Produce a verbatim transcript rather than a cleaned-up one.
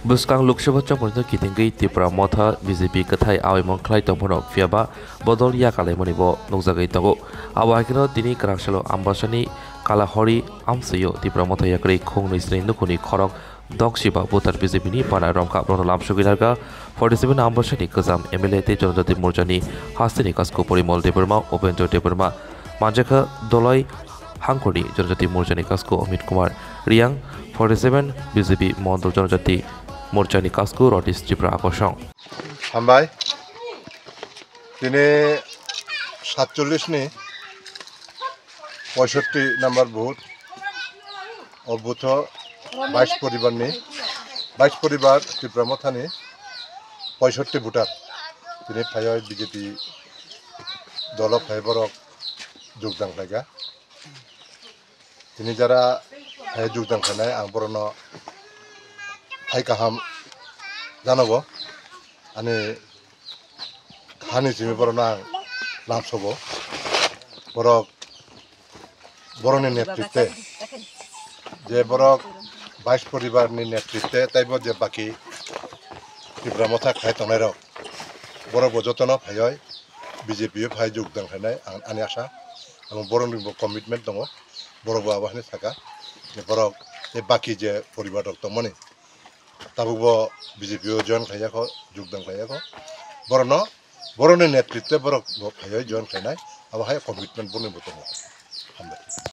Bwskang Lok Sabha chongmani kitingwi Tipra Motha B J P kwthai awaimung khlai tongphano, phiyaba bodol yakalaimani bo nukjagwi tongo. Abo hai kheno tini kwrangsalo Ambasani Kalahori amsio Tipra Motha yakarwi khungnwi sni nukhungni khorok doksiba buthar B J P ni bana romkha, borokno lamsogwi narwkha forty seven Ambasani kwcham M L A tei Jonojati Morchani hasteni kasku Porimol Debbarma, Upendra Debbarma, manjakha Dolai Hangkhorni Jonojati Morchani kasku Amit Kumar Riyang, forty seven B J P Mondol Jonojati Morchani kasku Rotis Tripura Akosong. Hambai. Tini satchollish ni poisotti number booth. O booth o bais poribar ni, bais poribar Tipra Mothani poisotti voter. Tini phaioi B J P dolo phai borok jogdan khlaikha. Tini jara phai jogdan khlainai, ang borokno phai kaham janogo. Ani hani simi borokno ang lamsogo. Borok, borokni netritwe, je borok bais poribarni netritwe, taibo je baki Tipra Motha khai tongnairok, borokbo jotono phaioi B J P o phai jogdan khlainai ang, ani asa. Ang borokni bo commitment tongo, borokbo abo hwnwi sakha je borok tei baki je poribar rok tongmani, tabukbo B J P o join khlaiyakho, jogdan khlaiyakho. Borokno, borokni netritwe borok bo phaioi join khlainai, abo hai commitment borokni bo tongo. Hambai.